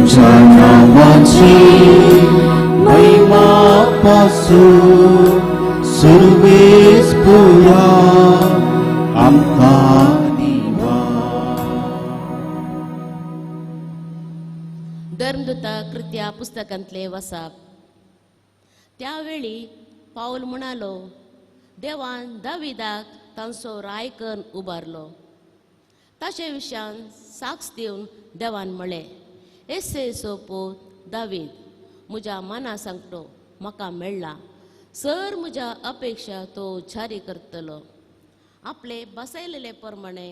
तुमच्या नांवाची महिमा पासून सुरवेस पुरा आमकां दिवा. धर्मदूता कृत्या पुस्तकांतले वसाप. त्यावेळी पावल म्हणालो, देवान दाविदाक तांचो राय करून उबारलो. ताचे विशयान साक्ष दिवन देवान म्हळें, एसेचो पूत दावीद म्हज्या मना सांगतो म्हाका मेळ्ळा, सर म्हज्या अपेक्षा तो जारी करतलो. आपले बसयलेले प्रमाणे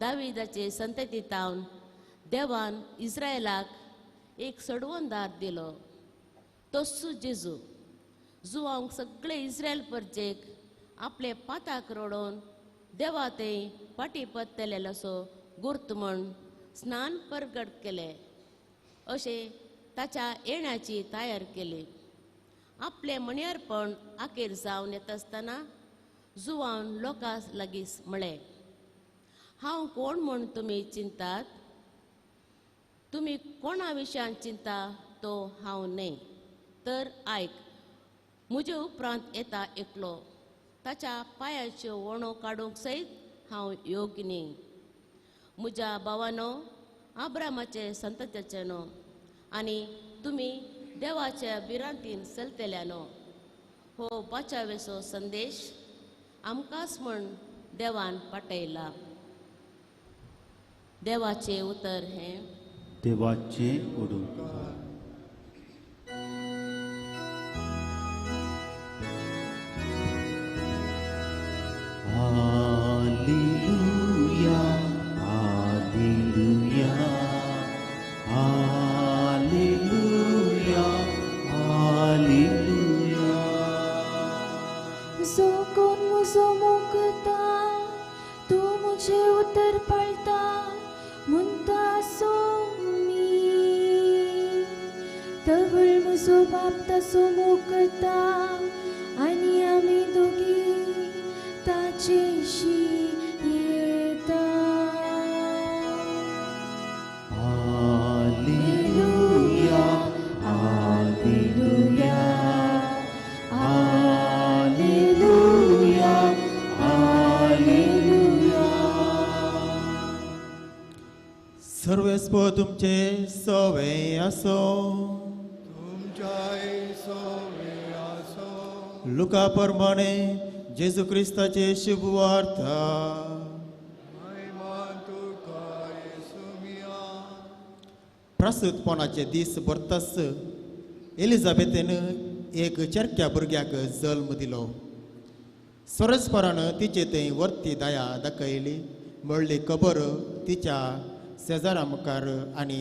दाविदाचे संतती तावन देवान इस्रायलाक एक सडवणदार दिलो, तोच जेजू. जुवांक सगळे इस्रायल परजेक आपले पाताक रडोवन देवा ते फाटी पत्तलेलो असो गुर्त म्हण स्नान परगट केले, अशें ताच्या येण्याची तयार केली. आपलें मणयारपण आखेर जावन येता आसतना जुवान लोकां लागीं म्हळें, हांव कोण म्हूण तुमी चिंतात? तुमी कोणा विशयान चिंता तो हांव न्हय. तर आयक, म्हजे उपरांत येता एकलो, ताच्या पांयाच्यो वणो काडूंक सयत हांव योग्य न्ही. म्हज्या भावानो, आब्रामाचे संततीचे न्हू, आनी तुमी देवाच्या भिरांतीन चलतल्यानो, हो बाचावेचो संदेश आमकांच म्हण देवान पाठयला. देवाचें उतर हें. देवाचें उडूंक. Hallelujah, hallelujah, hallelujah, hallelujah. जो कोण म्हजो मोग करता तो म्हजें उतर पाळटा म्हणटा सोमी. तवळ म्हजो बाप ताचो मोग करता आनी आमी दोगी ताचेशी येता. Hallelujah, hallelujah, hallelujah, hallelujah. सर्वेस्पो तुमचे सवे आसो. तुमच्याय सवे आसो. लुका प्रमाणे जेजू क्रिस्ताचे शुभ वार्ता. महिमा तुका येसुमिया. प्रसूतपणाचे दीस भरताच एलिझाबेथेन एक चेरक्या भुरग्याक जल्म दिलो. सरस्परान तिचे थंय वर्ती दया दाखयली म्हणली खबर तिच्या शेजारा मुखार आनी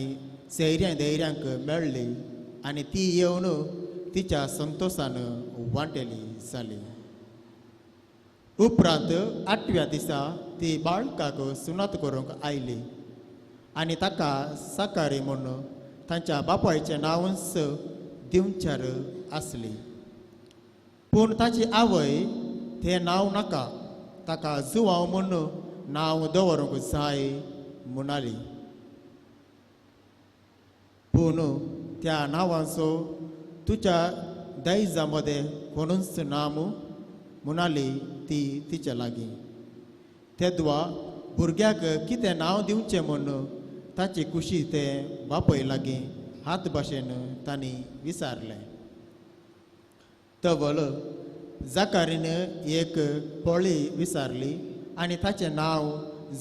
सैऱ्यां धैर्यांक मेळ्ळी आनी ती येवन तिच्या संतोशान वांटेली जाली. उपरांत आठव्या दिसा ती बाळकाक सुनात करूंक आयली आनी ताका साकारी म्हूण तांच्या बापायचें नांवच दिवच्यार आसली. पूण ताची आवय तें नांव नाका, ताका जुवांव म्हूण नांव दवरूंक जाय म्हणाली. पूण त्या नांवाचो तुज्या दायजा मदें कोणूच ना मूं म्हणाली ती तिच्या लागीं. तेदवा भुरग्याक कितें नांव दिवचें म्हूण ताची कुशी ते बापय लागीं हात भाशेन तांणी विचारलें. तवल जाकारीन एक पळी विचारली आनी ताचें नांव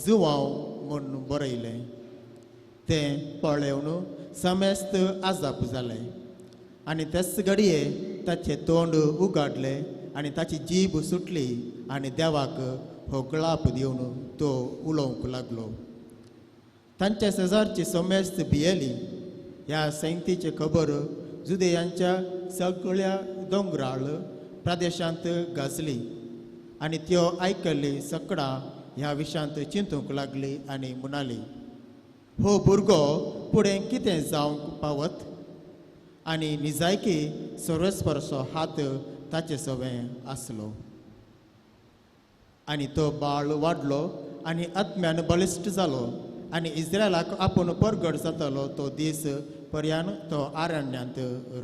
जुवांव म्हूण बरयलें. तें पळेवन समेस्त आजाप जालें आनी तेच घडये ताचें तोंड उगाडलें आनी ताची जीब सुटली आनी देवाक हो गळाप दिवन तो उलोवंक लागलो. तांच्या शेजारची समेस्त भियेली. ह्या सैंतीची खबर जुदेयांच्या सगळ्या दोंगराळ प्रदेशांत गाजली आनी त्यो आयकल्ली सकडां ह्या विशयांत चिंतूंक लागली आनी म्हणाली, हो भुरगो फुडें कितें जावंक पावत? आनी निजायकी सर्वेस्परचो हात ताचे सवें आसलो. आनी तो बाळ वाडलो आनी आत्म्यान बळिश्ट जालो आनी इस्रायलाक आपूण परगट जातलो तो दीस पर्यान तो आरण्यांत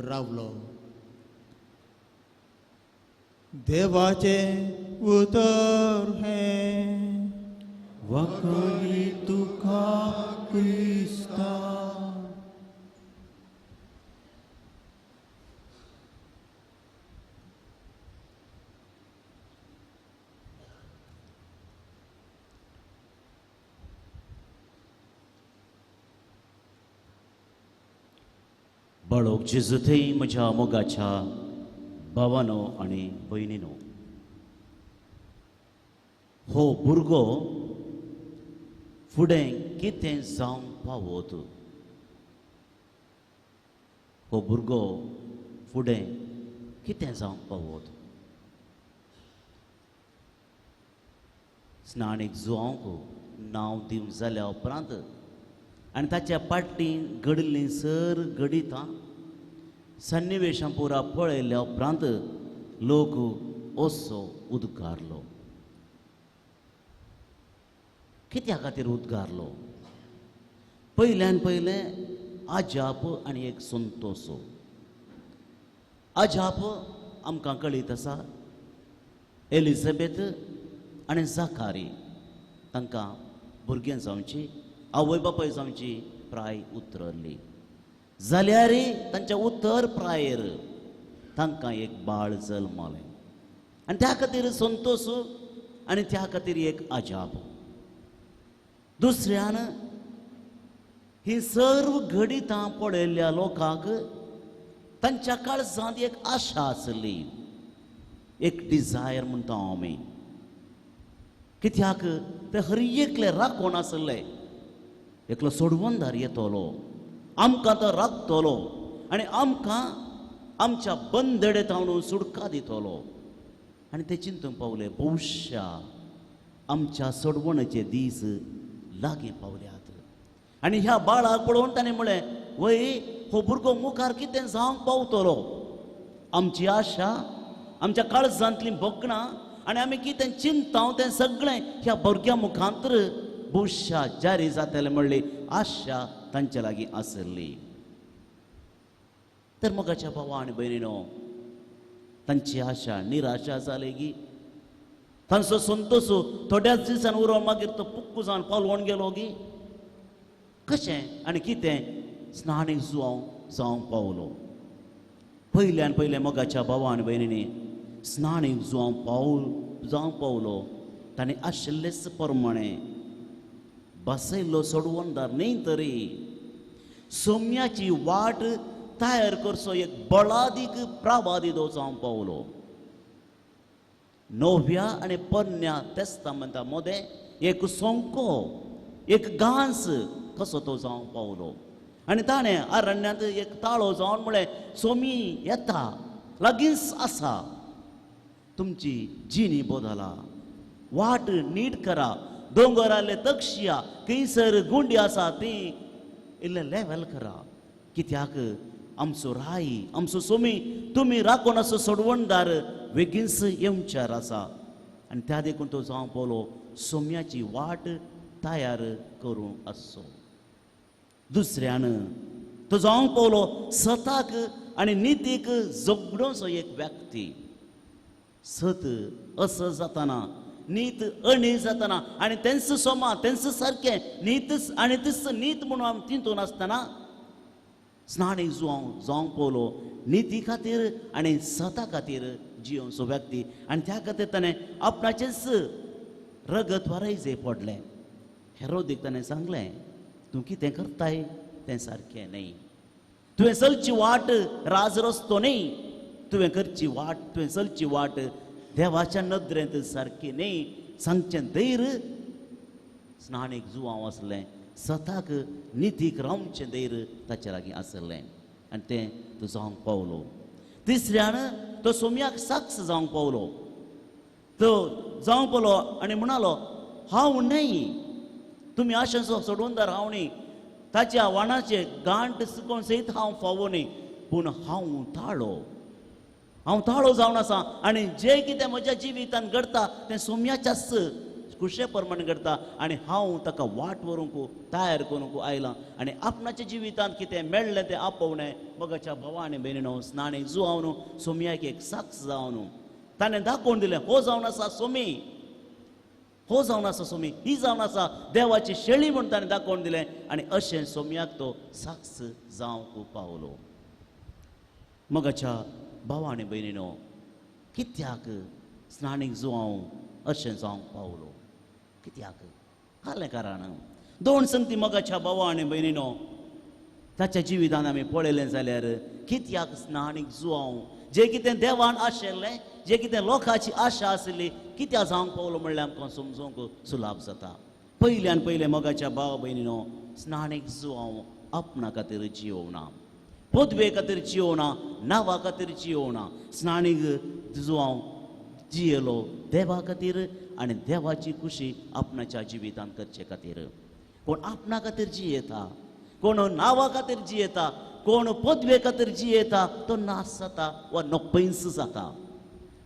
रावलो. देवाचें उतर हें. वकली तुका क्रिस्ता. बाळोक जेजू थंय म्हज्या मोगाच्या भावानो आनी भयणीनो, हो भुरगो फुडें कितें जावंक पावत, हो भुरगो फुडें कितें जावंक पावत. स्नाणीक जुवांक नांव दिवंक जाल्या उपरांत आनी ताच्या पाटी घडिल्लीं सर घडितां सन्निवेशां पुरा पळयल्या उपरांत लोक असो उद्गारलो. कित्या खातीर उद्गारलो? पयल्यान पयलें अजाप आनी एक संतोश. अजाप आमकां कळीत आसा, एलिझाबेथ आनी जाकारी तांकां भुरगें जावची, आवय बापाय जावची प्राय उतरली जाल्यार तांच्या उतर प्रायेर तांकां एक बाळ जल्मलें आनी त्या खातीर संतोश आनी त्या खातीर एक अजाप. दुसऱ्यान ही सर्व घडितां पळयल्ल्या लोकांक तांच्या काळजांत एक आशा आसली, एक डिजायर म्हणटा आमी. कित्याक ते हर एकले राखून आसले, एकलो सोडवणदार येतलो, आमकां तो राखतलो आनी आमकां आमच्या बंदडे ताणून सुटका दितलो. आनी ते चिंतूंक पावले, भोवशा आमच्या सोडवणेचे दीस लागीं पावल्यात. आनी ह्या बाळाक पळोवन ताणें म्हळें, वय हो भुरगो मुखार कितें जावंक पावतलो, आमची आशा, आमच्या काळजांतलीं भोगणां आनी आमी कितें चिंता तें सगळें ह्या भुरग्या मुखांतर भोवशा जारी जातलें म्हणली आशा तांच्या लागीं आसली. तर मोगाच्या भावा आनी भयणीनो, तांची आशा निराशा जाली गी, तांचो संतोश थोड्याच दिसान उरोवन मागीर तो पुक्कू जावन पालवण गेलो गी, कशें आनी कितें स्नाणीक जुवांव जावंक पावलो. पयल्यान पयलें मोगाच्या भावा आनी भयणींनी स्नाणीक जुवांव जावंक पावलो. ताणें आशिल्लेच प्रमाणें बसयल्लो सोडवणदार न्ही तरी सोम्याची वाट तयार करचो एक बळादीक प्रावादी तो जावंक पावलो. नव्या आनी पोरण्या तेस्तामेंता मदें एक सोंको, एक गांस कसो तो जावंक पावलो. आनी ताणें अरण्यांत एक ताळो जावन म्हळें, सोमी येता, लागींच आसा, तुमची जिणी बदला, वाट नीट करा, दोंगराले तक्षया खंयसर गुंडी आसा ती इल्लें लेवल करा, कित्याक आमचो राय आमचो सोमी तुमी राखून असो सोडवणदार बेगीनच येवच्यार आसा. आनी त्या देखून तो जावंक पावलो सोम्याची वाट तयार करूंक आसचो. दुसऱ्यान तो जावंक पावलो सताक आनी नितीक झगडोसो एक व्यक्ती. सत असं जाताना, नीत अणी जाताना आनी तेंच सोमा तेंच सारकें नीत आनी तीच नीत म्हणून आमी तितून आसतना स्नाणीक जुवांव जावंक पावलो निती खातीर आनी सता खातीर जियोवचो व्यक्ती. आनी त्या खातीर ताणें आपणाचेंच रगत वारयचें पडलें. हेरोदीक ताणें सांगलें, तूं कितें करताय तें सारकें न्हय, तुवें चलची वाट राज रस्तो न्हय, तुवें करची वाट, तुवें चलची वाट देवाच्या नदरेंत सारकी न्हय. सांगचें धैर्य स्नाणीक जुवांव आसलें, सताक नितीक रावचें धैर्य ताचे लागीं आसलें आनी तें तो जावंक पावलो. तिसऱ्यान तो सोम्याक साक्ष जावंक पावलो. तो जावंक पावलो आनी म्हणालो, हांव न्हय, तुमी आशेचो सोडवणदार हांव न्हय, ताच्या वाणाचे गांठ सुकोवन सयत हांव फावो न्हय, पूण हांव ताळो, हांव ताळो जावन आसा आनी जें कितें म्हज्या जिवितांत घडटा तें सोम्याच्याच खुशे प्रमाण घडता आनी हांव ताका वाट व्हरूंक तयार करूंक आयलां. आनी आपणाच्या जिवितांत कितें मेळ्ळें तें आपोवणें मोगाच्या भावा आनी भयणीनो स्नाणी जुवावन सोमयाक एक साक्ष जावन ताणें दाखोवन दिलें, हो जावन आसा सोमी, हो जावन आसा सोमी, ही जावन आसा देवाची शेळी म्हूण ताणें दाखोवन दिलें. आनी अशें सोमयाक तो साक्ष जावंक पावलो. मोगाच्या भावा आनी भयणीनो कित्याक स्नाणीक जुवांव अशें जावंक पावलो? कित्याक? कालें कारण दोन संगती मोगाच्या भावा आनी भयणीनो ताच्या जिवितान आमी पळयलें जाल्यार कित्याक स्नाणीक जुवांव जे कितें देवान आशिल्लें, जे कितें लोकांची आशा आशिल्ली, कित्याक जावंक पावलो म्हणल्यार आमकां समजूंक सुलाभ जाता. पयल्यान पयलें मोगाच्या भाव भयणीनो स्नाणीक जुवांव आपणा खातीर जियोवना, पदवे खातीर जियोवना, नांवा खातीर जियोवना. स्नाणीक जुवांव जियेलो देवा खातीर आनी देवाची खुशी आपणाच्या जिवितांत करचे खातीर. कोण आपणा खातीर जियेता, कोण नांवा खातीर जियेता, कोण पदवे खातीर जियेता तो नाश जाता वा नपैंस जाता.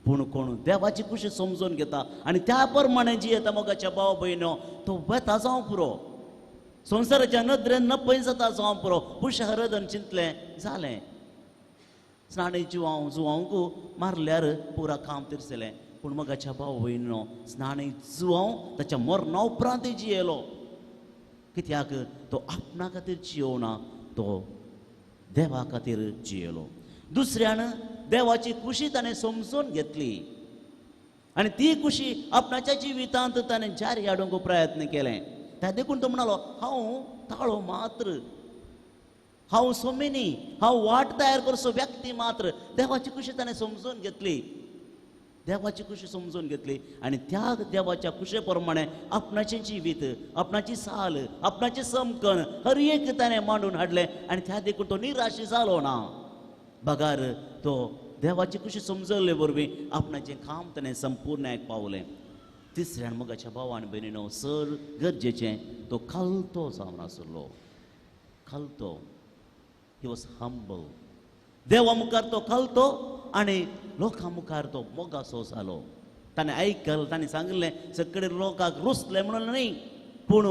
पूण कोण देवाची खुशी समजून घेता आनी त्या प्रमाणे जियेता मोगाच्या भाव भयणो तो वेता जावं पुरो, संवसाराच्या नदरेन नपैंस जाता जावं पुरो. पुशहरदन चिंतलें जालें, स्नाणी जुवांव जुवांक मारल्यार पुरा काम तिरसलें. पूण मोगाच्या भाव भयणो स्नाणी जुवांव ताच्या मरणा उपरांत जियेलो. कित्याक? तो आपणा खातीर जियोवना, तो देवा खातीर जियेलो. दुसऱ्यान देवाची खुशी ताणें समजून घेतली आनी ती खुशी आपणाच्या जिवितांत ताणें जारी हाडूंक प्रयत्न केलें. त्या देखून तो म्हणालो, हांव ताळो मात्र, हांव सोमिनी, हांव वाट तयार करचो व्यक्ती मात्र. देवाची खुशी ताणें समजून घेतली, देवाची खुशी समजून घेतली आनी त्या देवाच्या खुशे प्रमाणे आपणाचें जिवीत, आपणाची साल, आपणाचें समकण हर एक ताणें मांडून हाडलें. आनी त्या देखून तो निराशी जालो ना, बगार तो देवाची खुशी समजल्ले वरवीं आपणाचें काम ताणें संपूर्ण पावलें. तिसऱ्यान मोगाच्या भाव आनी भयणीनो सर गरजेचें तो खालतो जावन आसलो, खालतो. He was humble. देवा मुखार तो खालतो आनी लोकां मुखार तो मोगासो जालो. ताणें आयकल, ताणें सांगलें सगळे लोकांक रुसले म्हणून न्हय, पूण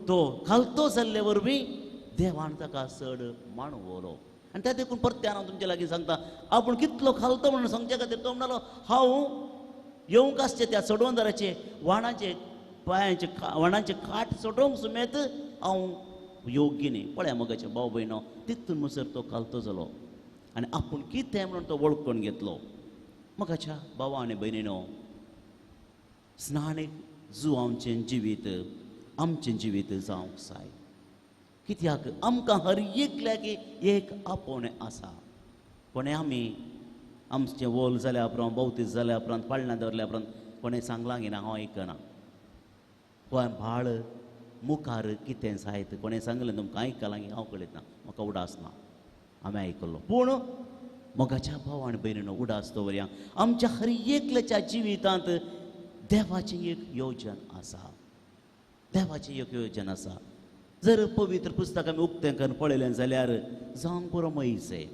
तो खालतो जाल्ले वरवीं देवान ताका चड माणवलो. आनी त्या देखून परत्यान हांव तुमचे लागीं सांगता, आपूण कितलो खालतो म्हणून सांगचे खातीर तो म्हणालो, हांव येवंक आसचें त्या चडवंदराचे वाणाचे पांयांचे वाणाचे खाट चडोवंक सुमेत हांव योग्य न्ही. पळया मोगाचे भाव भयणो तितून म्हणसर तो खालतो जालो आनी आपूण कितें म्हणून तो वळखून घेतलो. मोगाच्या भावा आनी भयणीनो स्नाणीक जुवांचें जिवीत आमचें जिवीत जावंक जाय. कित्याक? आमकां हर एकल्याक एक आपोवणें आसा. कोणें आमी आमचें वोल जाल्या उपरांत, भोवतीस जाल्या उपरांत, पाळण्यां दवरल्या उपरांत कोणें सांगलां ना हांव आयकना, कोण भाळ मुखार कितें जायत कोणें सांगलें तुमकां आयकलां हांव कळयत ना, म्हाका उडास ना, हांवें आयकल्लो. पूण मोगाच्या भाव आनी भयणीनो उडास दवरया, आमच्या हर एकल्याच्या जिवितांत देवाचें एक योजन आसा, देवाचें एक योजन आसा. जर पवित्र पुस्तक आमी उक्तें करून पळयलें जाल्यार जावंक पुरो मोयसे,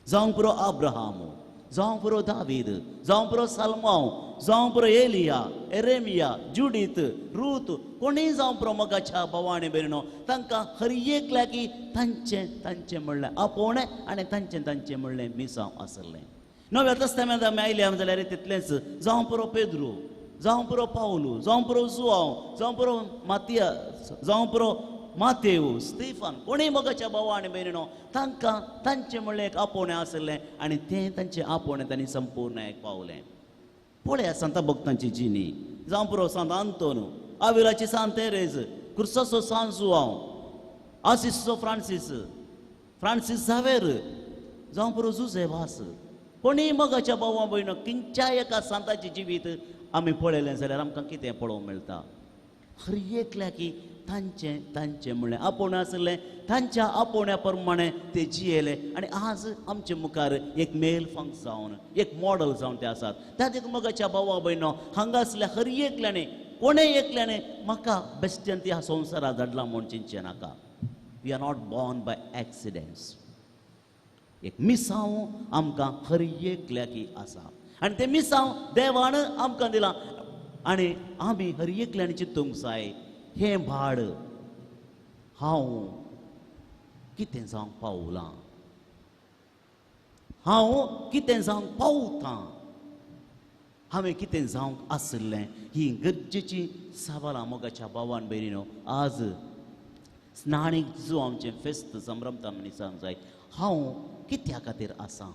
जावंक पुरो अब्राहाम, जावं पुरो दावीद, जावं पुरो साल्मांव, जावं पुरो एलिया, एरेमिया, जुडीत, रूत, कोणीय जावं पुरो मोगाच्या भावा आनी भयणीनो तांकां हर एकल्याक तांचें तांचें म्हणलें आपोवणें आनी तांचें तांचें म्हणलें मिसांव आसलें. नव्या तस्तामेंत आमी आयले जाल्यार तितलेंच, जावं पुरो पेद्रू, जावं पुरो पावलू, जावं पुरो जुआंव, जावं पुरो मातिया, जावं पुरो मातेव, स्टेफान, कोणीय मोगाच्या भावा आनी भयणीनो तांकां तांचें म्हणलें एक आपोवणें आसलें आनी तें तांचें आपोवणें तांणी संपूर्ण एक पावलें. पळया सांता भक्तांची जिणी, जावं पुरो सांत आंतोन, आविलाची सांत तेरेज, क्रुसाचो सांत जुआंव, आसिसचो फ्रांसीस, फ्रांसीस झावेर, जावं पुरो जुजे वास, कोणीय मोगाच्या भावा भयणो खंयच्या एका सांताचें जिवीत आमी पळयलें जाल्यार आमकां कितें पळोवंक मेळटा? हर एकल्याक तांचें तांचें म्हणलें आपोवणें आसलें, तांच्या आपोवण्या प्रमाणे ते जियेले आनी आज आमचे मुखार एक मेल फंक जावन एक मॉडल जावन ते आसात. त्या देखून मोगाच्या भावा भयणो हांगा आसल्या हर एकल्याने कोणें एकल्याने म्हाका बेश्टेन ह्या संवसाराक धाडला म्हूण चिंतचें नाका. We are not born by accidents. एक मिसांव आमकां हर एकल्याक आसा आनी तें मिसांव देवान आमकां दिलां. आनी आमी हर एकल्यान चिंतूंक जाय हें भाड हांव कितें जावंक पावलां, हांव कितें जावंक पावतां, हांवें कितें जावंक आशिल्लें. ही गरजेची सवालां मोगाच्या भावान भयणीनो आज स्नाणीक जो आमचें फेस्त संभ्रमता आमी सांग जाय. हांव कित्या खातीर आसा,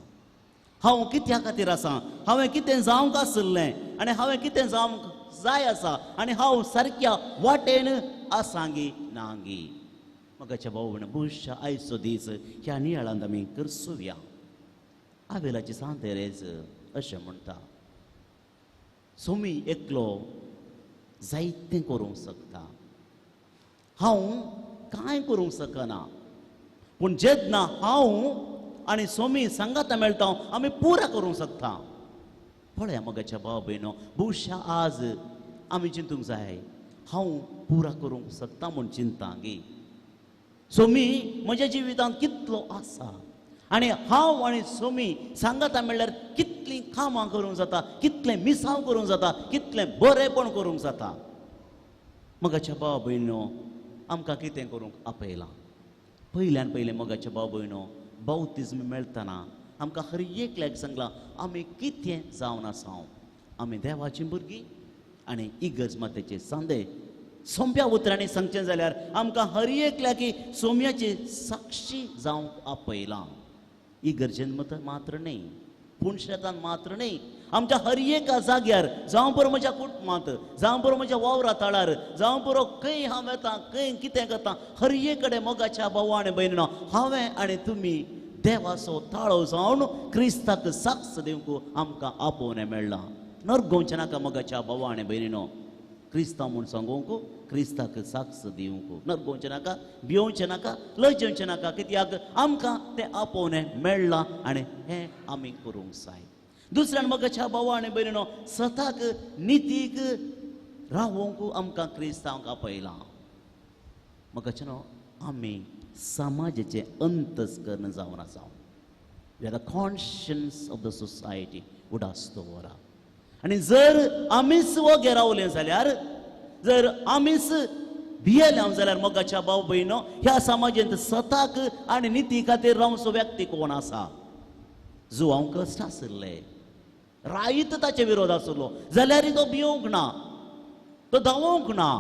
हांव कित्या खातीर आसा, हांवें कितें जावंक आशिल्लें आनी हांवें कितें जावंक जाय आसा आनी हांव सारक्या वाटेन आसांगी नांगी. मोगाच्या भाव भयणीनो भविश्य आयचो दीस ह्या नियाळांत आमी करसुया. आवेलाची सांत तेरेज अशें म्हणटा, सोमी एकलो जायतें करूंक शकता, हांव कांय करूंक शकना, पूण जेन्ना हांव आनी सोमी सांगाता मेळटा आमी पुरा करूंक शकता. पळया मोगाच्या भाव भयणो भविश्य आज आमी चिंतूंक जाय हांव पुरा करूंक शकता म्हूण चिंता गी. सोमी म्हज्या जिवितांत कितलो आसा आनी हांव आनी सोमी सांगाता म्हणल्यार कितलीं कामां करूंक जाता, कितलें मिसांव करूंक जाता, कितलें बरेंपण करूंक जाता. मोगाच्या भाव भयणो आमकां कितें करूंक आपयलां. पयल्यान पयलें मोगाच्या भाव भयणो बाउतिज्म मेळटना आमकां हर एकल्याक सांगलां आमी कितें जावन आसा, आमी देवाचीं भुरगीं आनी इगर्ज मातेचे सांदे. सोंप्या उतरांनी सांगचें जाल्यार आमकां हर एकल्याक सोम्याची साक्षी जावंक आपयलां. इगर्जेन मात्र न्हय, पूण शेतान मात्र न्हय, आमच्या हर एका जाग्यार, जावं पुरो म्हज्या कुटुंबांत, जावं पुरो म्हज्या वावरा तळार, जावं पुरो खंय हांव वेता, खंय कितें करता, हर एक कडेन मोगाच्या भाव आनी भयणीनो हांवें आनी तुमी देवाचो ताळो जावन क्रिस्ताक साक्ष दिवंक आमकां आपोवणें मेळ्ळां. नरगोवचें नाका मोगाच्या भाव आनी भयणीनो, क्रिस्तांव म्हूण सांगूंक, क्रिस्ताक साक्ष दिवंक नरगोवचें नाका, भियोवचें नाका, लजेवचें नाका, कित्याक आमकां तें आपोवणें मेळ्ळां आनी हें आमी करूंक जाय. दुसऱ्यान मोगाच्या भाव आनी भयणीनो सताक नितीक रावोंक आमकां क्रिस्तांवांक आपयलां. मोगाच्या न्हू आमी समाजाचें अंतस्कर्ण जावन आसा. We are the conscience of the society उडास दवरा. आनी जर आमीच वोगे रावले जाल्यार, जर आमीच भियेले जाल्यार मोगाच्या भाव भयणो ह्या समाजांत सताक आनी निती खातीर रावचो व्यक्ती कोण आसा? जुवांव कश्ट आशिल्ले, रायत ताचे विरोध आशिल्लो जाल्यार तो भियोवंक ना, तो धांवोंक ना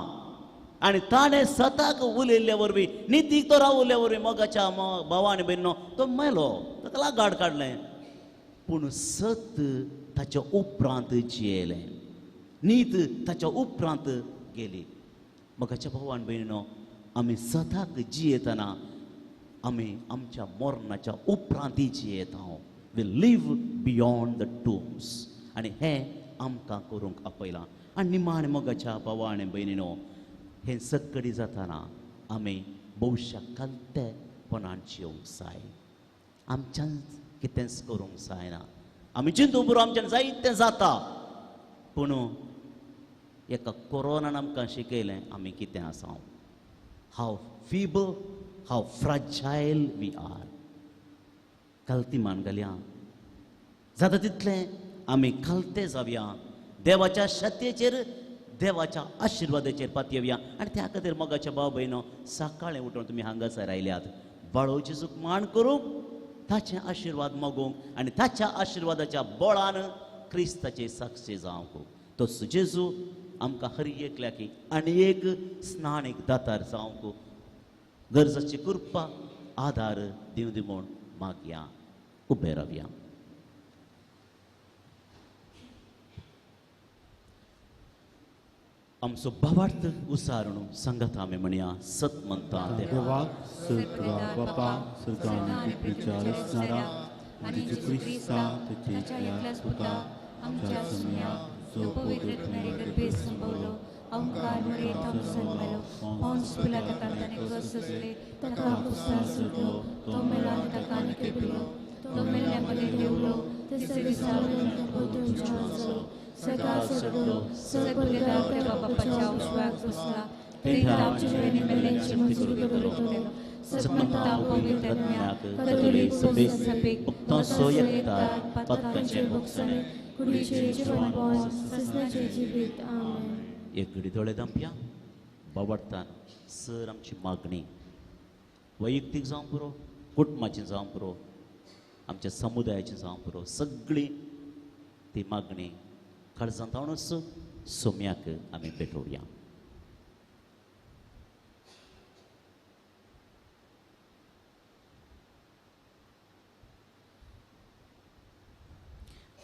आनी ताणें सताक उलयल्ले वरवीं, नितीक तो रावल्ले वरवीं मोगाच्या भावा आनी भयणीनो तो मेलो, ताका लागाड काडलें, पूण सत ताच्या उपरांत जियेलें, नीत ताच्या उपरांत गेली. मोगाच्या भावा आनी भयणीनो आमी सताक जियेतना आमी आमच्या मरणाच्या उपरांतय जियेता. We live beyond the tombs आनी हें आमकां करूंक आपयलां. आनी निमाणें मोगाच्या भावा आनी भयणीनो हें सक्कडी जातना आमी भविश्याक कालतेपणान जियोंक जाय. आमच्यान कितेंच करूंक जायना, आमी चिंतूं पुरो आमच्यान जायतें जाता, पूण एका कोरोनान आमकां शिकयलें आमी कितें आसा, how feeble, how fragile we are. कालती मान घालया, जाता तितलें आमी कालते जावया, देवाच्या शक्तीचेर, देवाच्या आशिर्वादाचेर पातयेवया. आनी त्या खातीर मोगाच्या भाव भयणो सकाळीं उठून तुमी हांगासर आयल्यात बाळोवची चूक मान करूंक, ताचे आशिर्वाद मागूंक आनी ताच्या आशिर्वादाच्या बळान क्रिस्ताचे साक्षी जावंक. तो जेजू आमकां हर एकल्याक आनी एक स्नानीक दातार जावंक गरजाची कृपा आदार दिवं दी म्हूण मागया. उबे रावया. आमचो भावार्थ उसारण सांगता आमी म्हणया सत म्हणटा देवाक सर्गा बापा सर्गान प्रचार आसणारा आनी जेजू क्रिस्ता ताच्या एकल्याच पुता आमच्या सुम्या जो पवित्र गर्भे संभवलो अंकार मुळे जन्मलो पोन्स पिलाता ताणे क्रॉस सोंसले ताका कुसार सोडलो तो मेलो आनी ताका आनी पिलो तो मेल्ल्या मदें देंवलो तिसरे दिसा जालो सदा सोडलो सगळ्या त्या बापाच्या उजव्याक बसला थंय आमचे मेल्ल्यांची मंजुरी करूंक सत्मता पवित्रज्ञाक कथोलीक सभेक भक्तांचो एकतार पातकांचें भोगसणें कुडीचें जिवनपण सजनाचें जिवीत. आमेन. एक घडी दोळे धांपया. बाबडतान सर आमची मागणी वैयक्तीक जावं पुरो, कुटुंबाची जावं पुरो, आमच्या समुदायाची जावं पुरो, सगळी ती मागणी काळजांत हाडूनच सोम्याक आमी भेटोवया.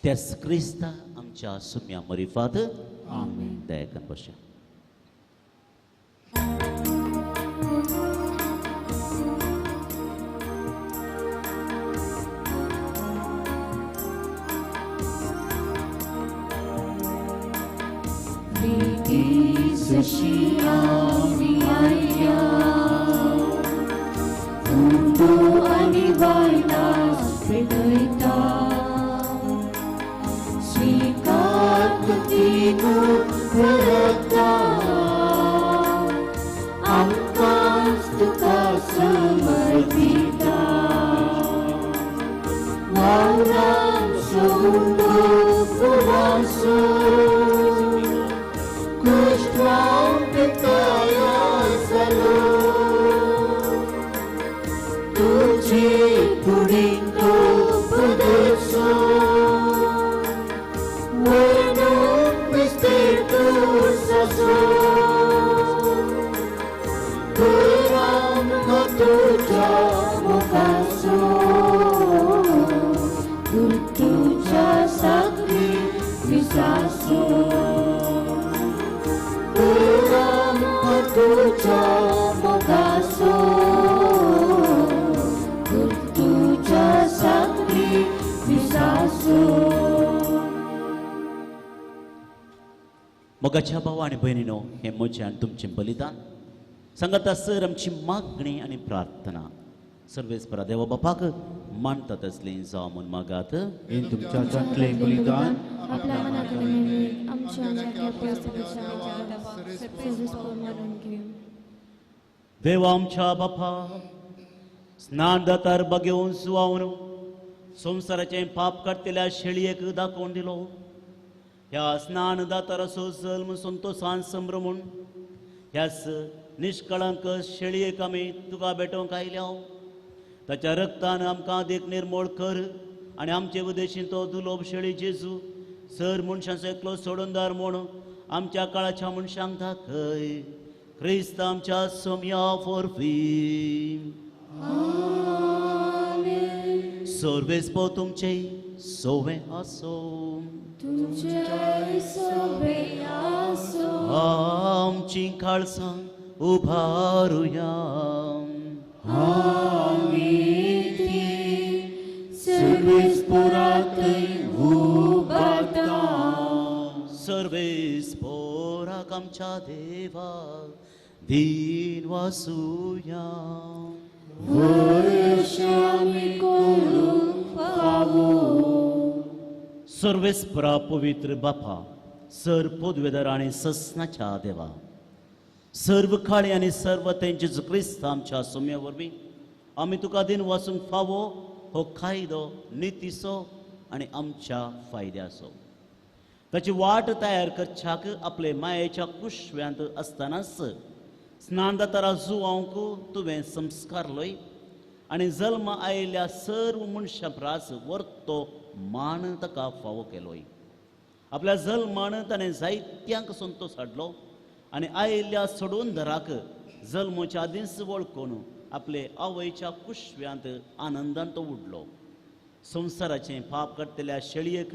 त्याच क्रिस्ता आमच्या सुम्या मरिफात. आमेन. दयाकन बसया. जशी आमी आयल्या उंडो आनी बायलां पेटयता, स्विकार तिगू परता, आमकांच तुका समर्पिता. वावरांचो उंडो फुलांचो तुझे कुडींतो पदसो वर्णून मिस्तेर तुझो पुराण तुझ्या मुखासो तुझ्या साखरी विसासो पुराण तुझ्या मुखासो तुझ्या साखरी विसासो. मोगाच्या भाव आनी भयणीनो, हें म्हजें आनी तुमचें बलिदान सांगाता सर आमची मागणी आनी प्रार्थना सर्वेस्परा देवा बापाक मानता तसली जावं म्हूण मागात. हें तुमच्या जातलें बलिदान आपल्या मनाक मेळून आमच्या मानून घेवं. देवा आमच्या बापा, स्नान दातार बगेवन सुवावन संवसाराचें पाप काडटल्या शेळयेक दाखोवन दिलो. ह्या स्नान दाताराचो जल्म संतोसान संभ्रमून ह्याच निष्कळंक शेळयेक आमी तुका भेटोवंक आयल्या. ताच्या रक्तान आमकां देख निर्मोळ कर आनी आमचे उदेशीन तो दुलोब शेळी जेजू सर मनशांचो एकलो सोडूनदार म्हूण आमच्या काळाच्या मनशांक दाखय. क्रिस्त आमच्या सोम्या फोरफी. सर्वेस्पो तुमचे सोवे आसो, तुमचे सोवे आसो. आमची काळसां उभारुया. आमी ती सर्वेस्पोराक उबारता. सर्वेस्पोराक आमच्या देवा दीन वासुया. आमी करूंक फावो. सर्वेस्परा पवित्र बापा, सर पदवेदार आनी ससनाच्या देवा, सर्व काळी आनी सर्व तेंचे क्रिस्त आमच्या सोम्या वरवीं आमी तुका दिन वासूंक फावो हो कायदो नितीचो आनी आमच्या फायद्याचो. ताची वाट तयार करच्याक आपले मायेच्या कुशव्यांत आसतनाच स्नान दातारा जुवांक तुवें संस्कारलोय आनी जल्म आयिल्ल्या सर्व मनशां प्रास वर्तो मान ताका फावो केलोय. आपल्या जल्मान ताणें जायत्यांक संतोश हाडलो आनी आयिल्ल्या सोडून धराक जल्मोच्या आदींच वळखून आपले आवयच्या कुशव्यांत आनंदान तो उडलो. संवसाराचें पाप काडटल्या शेळयेक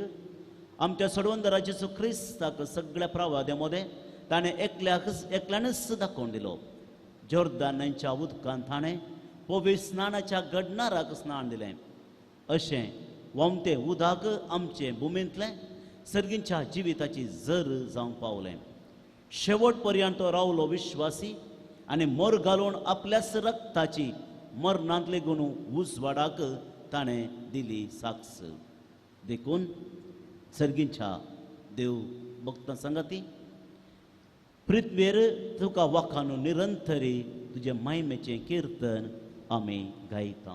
आमच्या सोडवंदराचे क्रिस्ताक सगळ्या प्रवाद्या मदें ताणें एकल्यानच दाखोवन दिलो. जोर्दान न्हंयच्या उदकान ताणें पवित्र स्नानाच्या घडणाराक स्नान दिलें. अशें व्हांवतें उदक आमचे भुमींतलें सर्गींच्या जिविताची जर जावंक पावलें. शेवट पर्यंत तो रावलो विश्वासी आनी मर घालून आपल्याच रक्ताची मरणांत लेगून उजवाडाक ताणें दिली साक्ष. देखून सर्गींच्या देव भक्तां सांगाती पृथ्वेर तुका वाखानू निरंतरी तुजे मायमेचें किर्तन आमी गायता.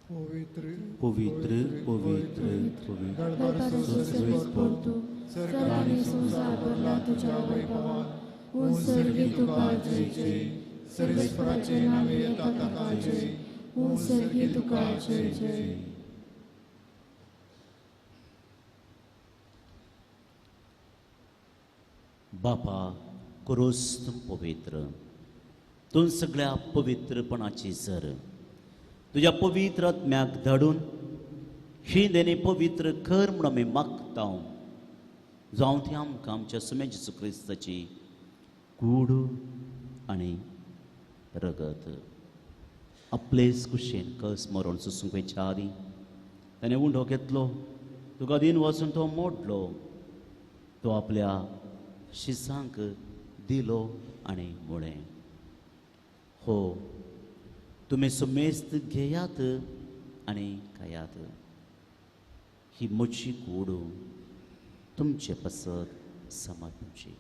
पवित्र पवित्र पवित्र पवित्र सर्गानी संवसार भरला तुझ्या वैभवान. ओ सर्गी तुका जय जय, सर्वेस्पराचे नावे येता ताका जय. ओ सर्गी तुका जय जय. बापा क्रूस तूं पवित्र, तूं सगळ्या पवित्रपणाची सर. तुज्या पवित्र आत्म्याक धाडून ही देणी पवित्र कर म्हूण आमी मागता. जावं ती आमकां आमच्या सुम्या जेजू क्रिस्ताची कूड आनी रगत. आपलेच कुशेन कस मरण सोसूंक वयच्या आदीं ताणें उंडो घेतलो, तुका दिन वचून तो मोडलो, तो आपल्या शिसांक दिलो आनी म्हळें, हो तुमी सुमेस्त घेयात आनी खायात, ही म्हजी कूड तुमचे पासत समर्पणची.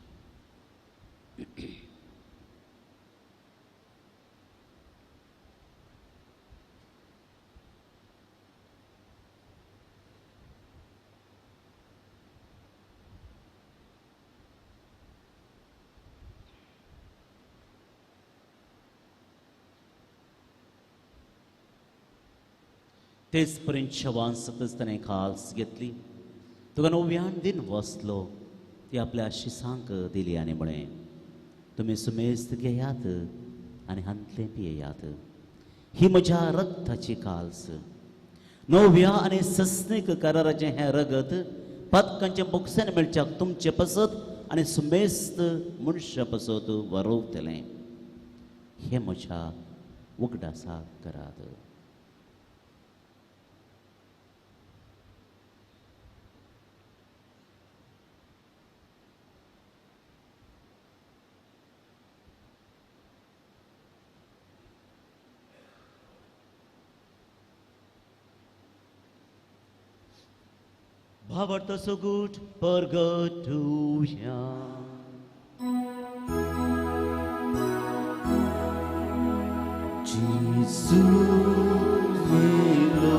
तेच पर्यंत शवान सतच ताणें खास घेतली, तुका नव्यान दिन वसलो, ती आपल्या शिसांक दिली आनी म्हळें, तुमी सुमेस्त घेयात आनी हांतलें पियेयात, ही म्हज्या रक्ताची काल्स. नव्या आनी सस्नीक कराराचें हें रगत पातकांचें बोगसेन मेळच्याक तुमचे पासत आनी सुमेस्त मनशा पासत वरोवतलें. हें म्हज्या उगडासा करात. भावार्थाचो गूट परगटुया. जेजू मेलो,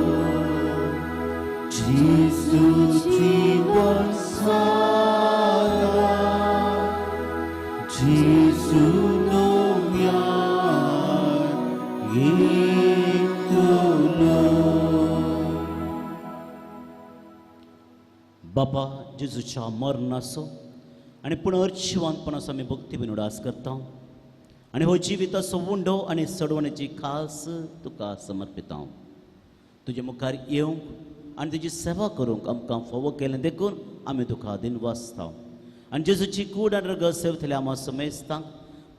जेजू जीवन सारा, जेजू नव्यान येतलो. बापा जेजूच्या मरणाचो आनी पुनर्जिवंतपणाचो आमी भक्ती उडास करता आनी हो जिविताचो उंडो आनी सडवणेची खास तुका समर्पिता. तुजे मुखार येवंक आनी तुजी सेवा करूंक आमकां फावो केलें देखून आमी तुका दिनवासता. आनी जेजूची कूड आनी रगत सेवतल्या आमा समेस्तांक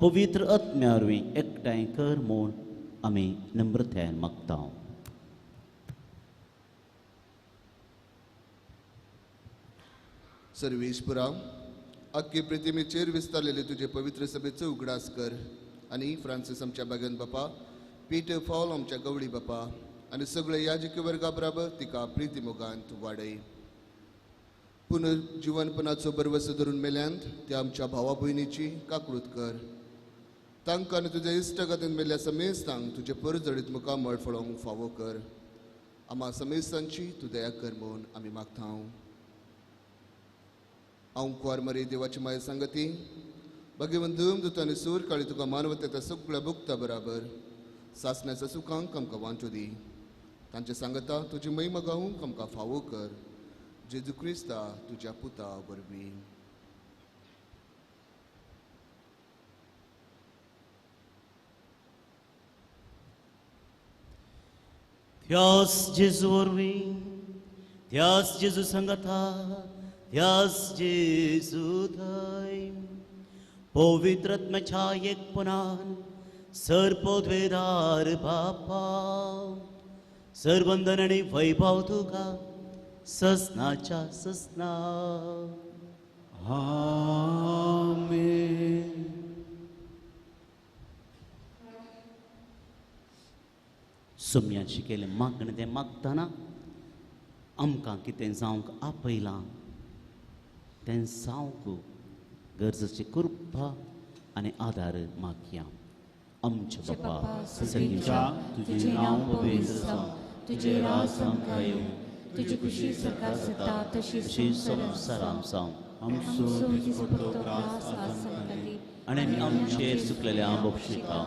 पवित्र आत्म्या वरवीं एकठांय कर म्हूण आमी नम्रतायेन मागता. सर्वेश्वरा, अख्खे प्रतिमेचेर विस्तारलेले तुजे पवित्र सभेचो उगडास कर आनी फ्रांसीस आमच्या बागन बापा, पीटर फॉल आमच्या गवळी बापा आनी सगळे याजकी वर्गा बराबर तिका प्रिती मोगांत वाडय. पुनर्जिवनपणाचो बरवसो धरून मेल्यांत त्या आमच्या भावा भयणीची काकळूत कर. तांकां आनी तुज्या इश्टगतीन मेल्ल्या समेस्तांक तुजे परजळीत मुखामळ फळोवंक फावो कर. आमा समेस्तांची तूं दया कर म्हूण आमी मागता. हांव कुवार मरे देवाची माया सांगती भगवंत दुतांनी आनी सूर काळी तुका मानवता त्या सगळ्या भुगता बराबर सासण्याच्या सुखांक आमकां वांचो दी. तांचे सांगता तुजी महिमा गावूंक आमकां फावो कर. जेजू क्रिस्ता तुज्या पुता वरवीं. त्यास जेजू वरवीं, त्यास जेजू सांगता, त्यास जेजू थंय पवित्र आत्म्याच्या एकपणान सर्पद्वेदार बापा सरवंदन आनी वैभव तुका ससनाच्या ससना. आमेन. सुम्याची केलें मागणें तें मागतना आमकां कितें जावंक आपयलां तें जावंक गरजेची कृपा आनी आदार मागया. आमच्या बापा सर्गीच्या तुजें नांव पवित्र जावं, तुजें राज आमकां येवं, तुजी खुशी सरकार जाता तशी संवसारांत जावं. आमचो दिसपट्टो ग्रास आज आमकां दी आनी आमी आमचेर चुकलेल्या बक्षिता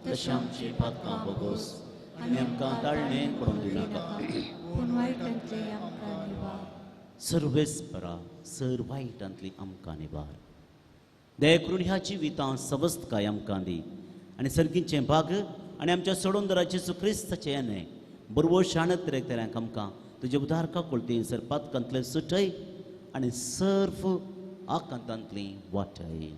तशें आमची पातकां बोगोस आनी आमकां ताळणें पडून दिनाका, पूण वायटांतले आमकां निवार. सर्वेस्परा सर वायटांतली आमकां निवार. दया करून ह्या जिवितांत सवस्तकाय आमकां दी आनी सर्गीचें भाग आनी आमच्या सोडून जेजू क्रिस्ताचें येणें बरवो शाणत रेखतल्यांक आमकां तुजे उदार काकुळती सर पातकांतलें सुटय आनी सर्व आकांतांतली वाटय.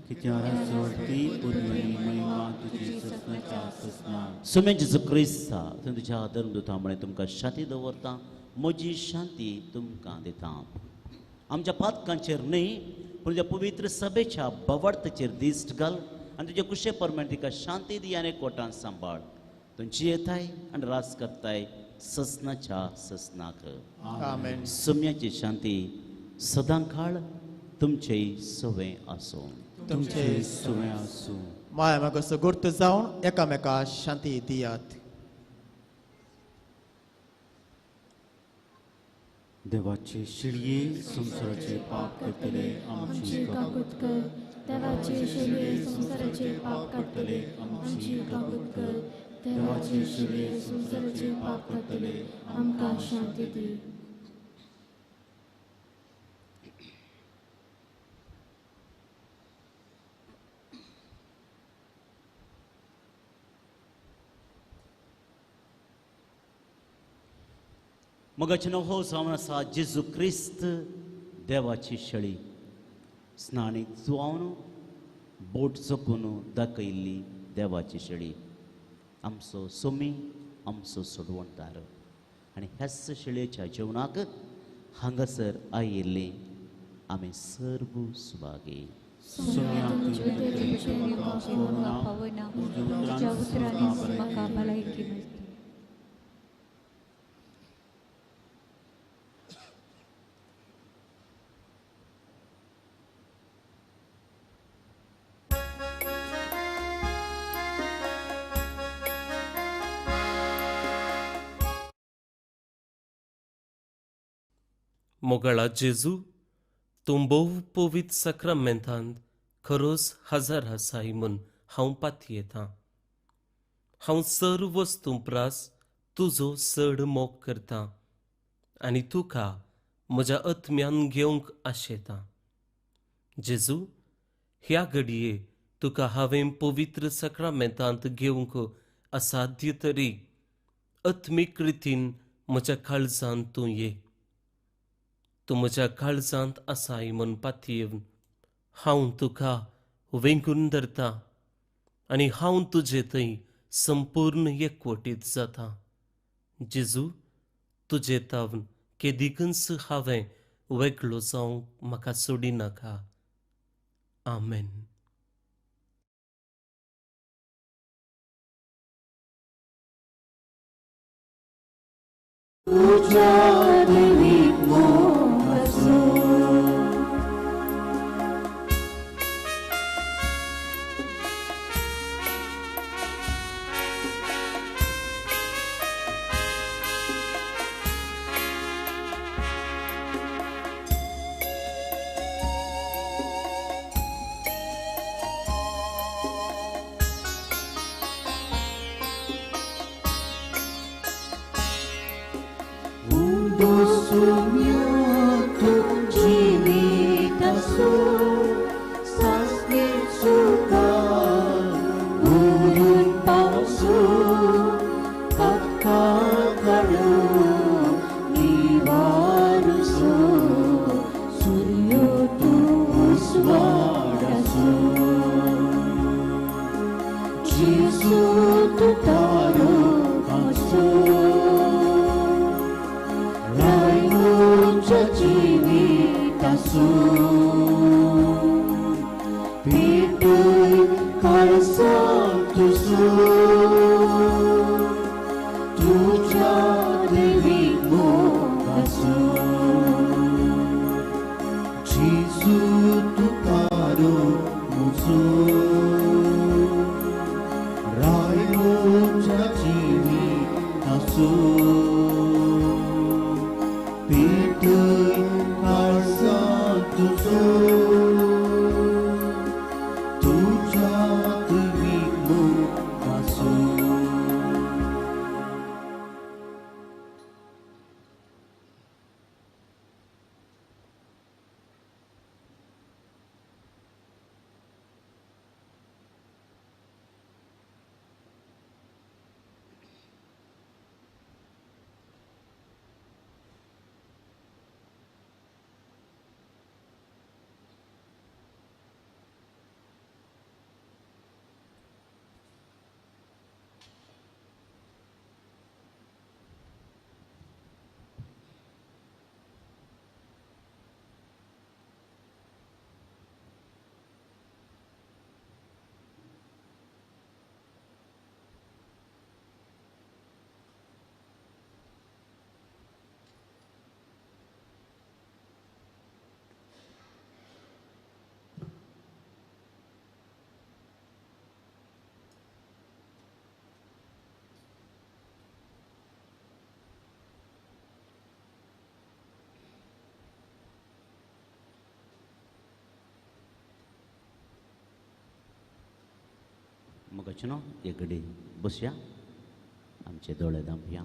सुम्या जेजू क्रिस्ता थंय तुज्या धर्मदूता म्हळें तुमकां शांती दवरता, म्हजी शांती तुमकां दिता. आमच्या पातकांचेर न्हय पूण तुज्या पवित्र सभेच्या बवार्थाचेर दिश्ट घाल आनी तुज्या कुशे प्रमाण तिका शांती दी आनी कोटान सांबाळ. तुमची येताय आनी रास करताय ससनाच्या ससनाक. आमेन. सुम्याची शांती सदां काळ तुमचे सवे आसूं. तुमचे सवे आसूं. माया म्हाका सगुर्त जावन एकामेका शांती दियात. देवाचे शिळये संवसाराचे पाप करतले आमची काकूत कर. देवाचे शिळये संवसाराचे पाप करतले आमची काकूत कर. देवाचे शिळये संवसाराचे पाप करतले आमकां शांती दी. मगाचें नांव हो जावन आसा जेजू क्रिस्त देवाची शेळी स्नानीक जुवावन बोट चकून दाखयल्ली देवाची शेळी, आमचो सोमी आमचो सोडवणदार. आनी ह्याच शेळयेच्या जेवणाक हांगासर आयिल्ली आमी सर्व सुभागी. मोगाळा जेजू, तूं भोव पवित्र साक्रामेंतांत खरोच हजर आसाय म्हूण हांव पातयेतां. हांव सर्व वस्तूं प्रास तुजो चड मोग करतां आनी तुका म्हज्या आत्म्यान घेवंक आशेतां. जेजू, ह्या घडये तुका हांवें पवित्र साक्रामेंतांत घेवंक असाध्य तरी आत्मीक रितीन म्हज्या काळजांत तूं ये. तूं म्हज्या काळजांत आसाय म्हूण पातयेवन हांव तुका वेंगून धरता आनी हांव तुजे थंय संपूर्ण एकवटीत जाता. जेजू, तुजे तावन केदिकूच हांवें वेगळो जावंक म्हाका सोडिनाका. आमेन. मोगाचें एक घडी बसया, आमचे दोळे धांपया.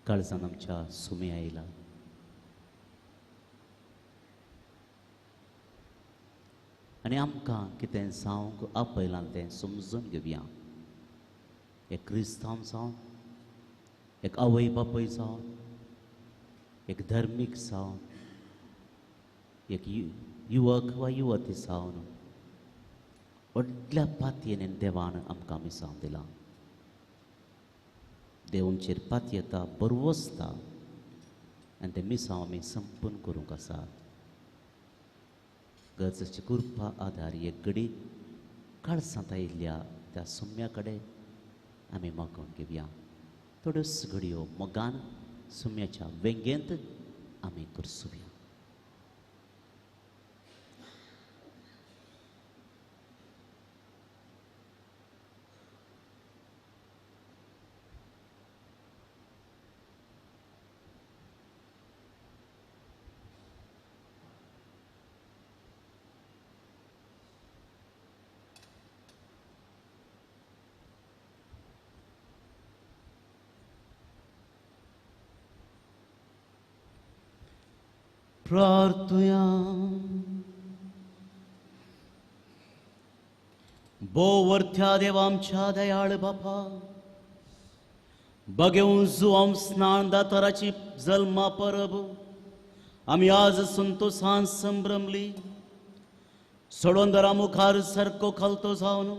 काळजान आमच्या सुमी आयला. आनी आमकां कितें जावंक आपयलां तें समजून घेवया. एक क्रिस्तांव जावन, एक आवय बापूय जावन, एक धर्मीक जावन, एक युवक वा युवती जावन व्हडल्या पातयेन देवान आमकां मिसांव दिलां. देव आमचेर पातयेता, बरवसता आनी तें मिसांव आमी संपूर्ण करूंक आसा. गरजेची कृपा आदार एक घडी काळसांत आयिल्ल्या त्या सुम्या कडेन आमी मागून घेवया. थोड्योच घडयो मोगान सुम्याच्या वेंगेंत आमी करसुया. प्रार्थुया. बोवर्थ्या देवा आमच्या दयाळ बापा, बगेवन जुवाम स्नान दाताराची जल्मा परब आमी आज संतोषान संभ्रमली. सोडोंदरा मुखार सारको खालतो जावन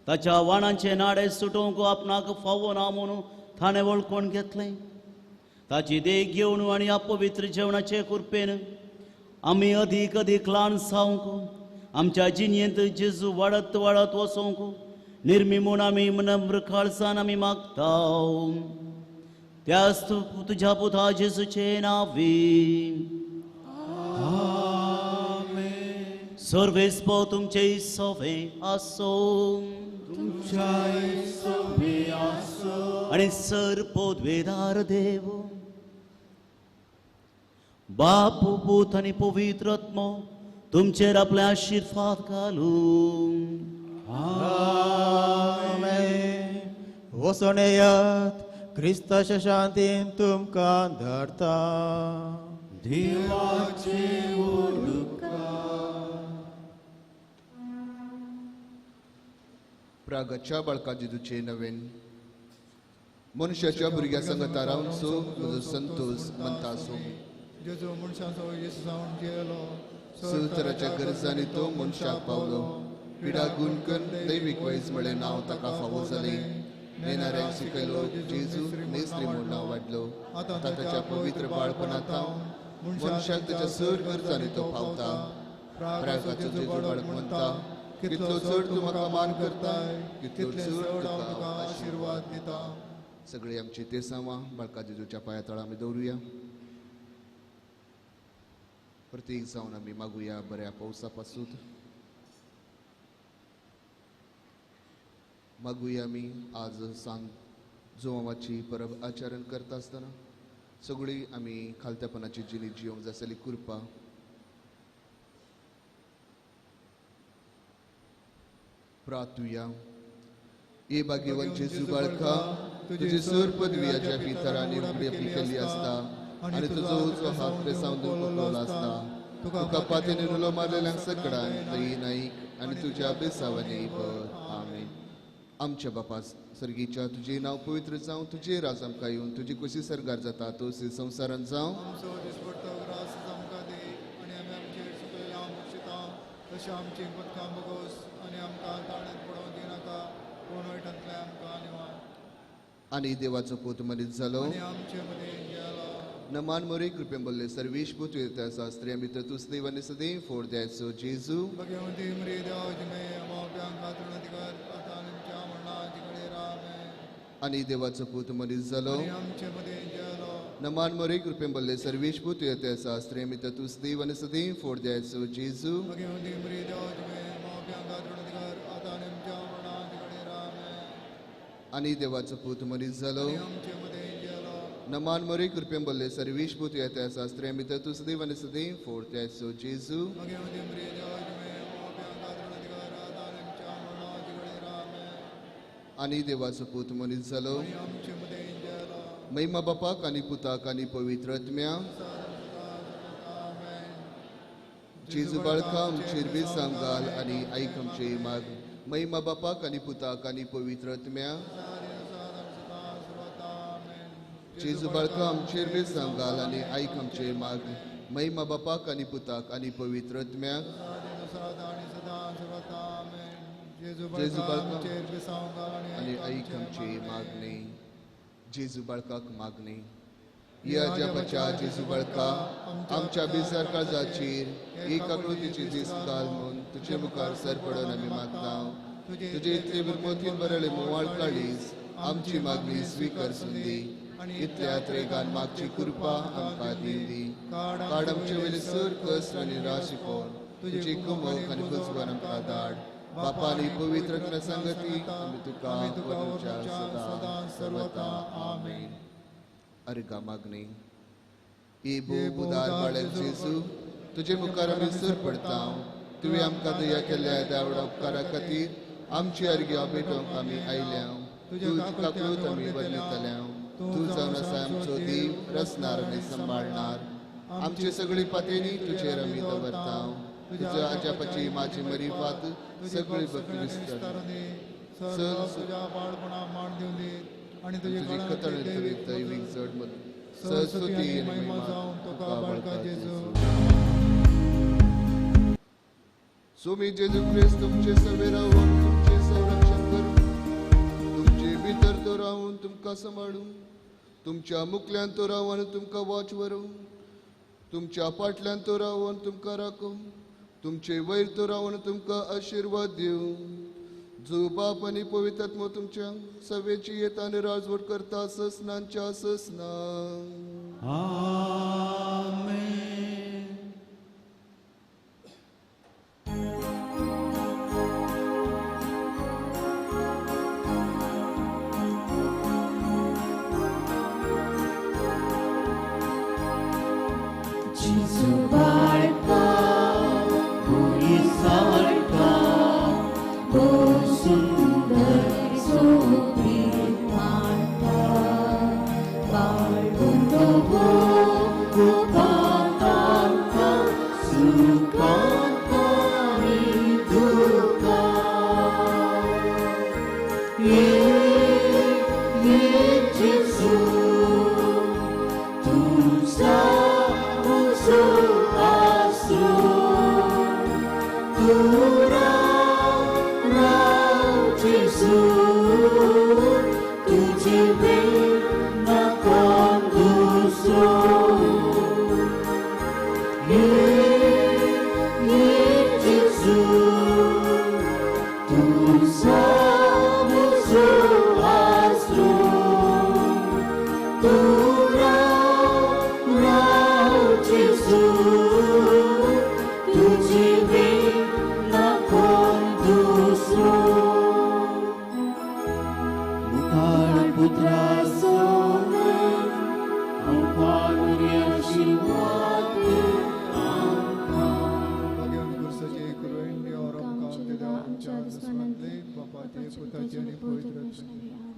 ताच्या वाणांचे नाडे सुटोवंक आपणाक फावो ना म्हणून थाणें वळखून घेतलें. ताची देख घेवन आनी अपवित्र जेवणाचे कृपेन आमी अदीक अदीक ल्हान जावंक, आमच्या जिणेंत जेजू वाडत वाडत वचोंक निर्मी म्हूण आमी नम्र काळजान आमी मागता. त्याच तुज्या पुता जेजूचे नांवी. सर्वेस्पो तुमचे सोवे आसो आनी सर पदवेदार देव बाप पूत आनी पवित्र आत्मो तुमचेर आपले आशिर्वाद घालूं. आमेन. वचून येयात, क्रिस्ताच्या शांतीन तुमकां धरता. देवाचे प्रागच्या बाळका जेजूचे नवीन मनशाच्या भुरग्या संगता रावचो म्हजो संतोष म्हणटा. जेजू मनशाचो येसू जावन जियेलो, संवसाराच्या गरजांनी तो मनशाक पावलो. पिडा गुण करून दैवीक वैज म्हळें नांव ताका फावो जालें. नेणाऱ्यांक शिकयलो जेजू नेस्त्री म्हूण नांव वाडलो. आतां ताच्या पवित्र बाळपणांत मनशाक ताच्या सर गरजांनी तो पावता. प्रागाचो जेजू बाळक म्हणटा, कितलो चड तूं म्हाका मान करताय, कितलो चड तुका आशिर्वाद दिता. सगळी आमची तेसांवां बाळका जेजूच्या पांया तळा आमी दवरुया. प्रत्येक जावन आमी मागुया बऱ्या पावसा पासून. मागुया आमी आज सांत जुवाची परब आचरण करता आसतना सगळी आमी खालतेपणाची जिणी जिवंक जासली कृपा प्रार्थुया. ए भाग्यवान जेजू बाळका, तुजी सर पदवी हाज्या पितरांनी उगडी केल्ली आसता आनी तुजो उजवो हात बेसावन उखलोलो आसता. तुका पातेन उलो मारलेल्यांक सकडान दही नाईक आनी तुज्या बेसावांनी भर. आमेन. आमच्या बापा सर्गीच्या, तुजें नांव पवित्र जावं, तुजें राज आमकां येवन, तुजी कशी सरकार जाता तशी संवसारांत जावं. आमचो दिसपडतो ग्रास आमकां दी आनी आमी आमचेर चुकलेल्या बक्षिता तशें आमची पथकां बगोस आनी आमकां ताणें पडोवंक दिनाका, पूण वायटांतल्यान आमकां निवार. आनी देवाचो पूत मनीस जालो आनी आमचे मदीं गेलो. नमान मोरे कृपेन बोल्ले सर्वेश पूत आसा स्त्रिया भितर तूं देव आनी सदैव फोड द्यायचो जेजू. भगवंती मरी देव जिमे मावप्यांक कातरून अधिकार आतां आमच्या मरणाची घडयेर. आमेन. आनी देवाचो पूत मनीस जालो आनी आमचे मदीं गेलो. नमान मोरे कृपेन बोल्ले सर्वेश पूत आसा स्त्रिया भितर तूं देव आनी सदैव फोड द्यायचो जेजू. भगवंती मरी देव जिमे मावप्यांक कातरून अधिकार आतां आमच्या मरणाची घडयेर. आमेन. आनी देवाचो पूत मनीस जालो आनी आमचे मदीं गेलो. नमान मोरे कृपेन बोल्ले सर्वेश पूत आसा स्त्रिया भितर तूं देव आनी सदैव फोड द्यायचो जेजू. भगवंती मरी देव जिमे आनी देवाचो पूत मनीस जालो. महिमा बापाक आनी पुताक आनी पवित्र आत्म्या. जेजू बाळका आमचेर बेसांग घाल आनी आयक आमचे माग. महिमा बापाक आनी पुताक आनी पवित्र आत्म्या. जेजू बाळका आमचेर बेसांग घाल आनी आयक आमचे माग. महिमा बापाक आनी पुताक आनी पवित्र आत्म्या. जेजू बाळका आनी आयक आमचे मागणे. जेजू बाळकाक मागणे. या जपाच्या जेजू बाळका आमच्या बेजार काळजाचेर एक आकृतीची दीस घाल म्हूण तुजे मुखार सर पडून आमी मागता. तुजे इतले मोतीन बरले मोवाळ काळीज आमची मागणी स्वीकार सुंदी. इतल्या त्रेगान मागची कृपा आमकां दिवंदी. काड आमचे वयले सर कस आनी राशी कोण तुजी कुमक आनी बुजवण आमकां धाड. बापा आनी पवित्र आत्म्या संगती आमी तुका वरच्या सदां सर्वता. आमेन. अर्गा मागणी. ए भोव उदार बाळक जेजू, तुजे मुखार आमी सर पडता. तुवें आमकां दया केल्ल्या देवडा उपकारा खातीर आमची अर्ग्या भेटोवंक आमी आयल्या. तूं काकूत आमी बदलतल्या. तूं जावन आसा आमचो देव, रचणार आनी सांबाळणार. आमची सगळी पातेनी तुजेर आमी दवरता. तुज्या आजापाची माझी मरिफात सगळी भक्ती विस्तार तुज्या बाळपणा मान दिवन दी आनी तुजी कथळ दैवीक जड सरस्वती महिमा जावन तुका बाळका जेजू. स्वामी जेजू क्रिस्त तुमचे सवे रावून तुमचे संरक्षण करूं, तुमचे भितर तो रावून तुमकां सांबाळूं, तुमच्या मुखल्यान तो रावन तुमकां वाच व्हरूं, तुमच्या फाटल्यान तो रावन तुमकां राखूं, तुमचे वयर तो रावन तुमकां आशिर्वाद दिवं. जो बाप आनी पवित्र आत्मो तुमच्या सवेची येता आनी राजवट करता ससनांच्या ससना. आमेन. जेजू बाळका पुरीसारका भोव सुंदर सोबीत मानता. बाळगून दवर उपकारांता सुखांत आनी दुखांत. ये ये जेजू तुझा उजो आसरो, तूं राव राव जेजू, तुजे बीन ना कोण दुसरो. ये ये जेजू तुझा उजो आसरो, तूं राव राव जेजू, तुजे बीन ना कोण दुसरो. मुखार पुत्रा सोमेन आमकां आशिर्वाद दी आमकां. भाग्यवंत खुर्साचे कृपेन देवार आमकां ते देवा आमच्या दुस्मानांतले बापाचे पुताचे आनी पवित्र आत्म्याचे.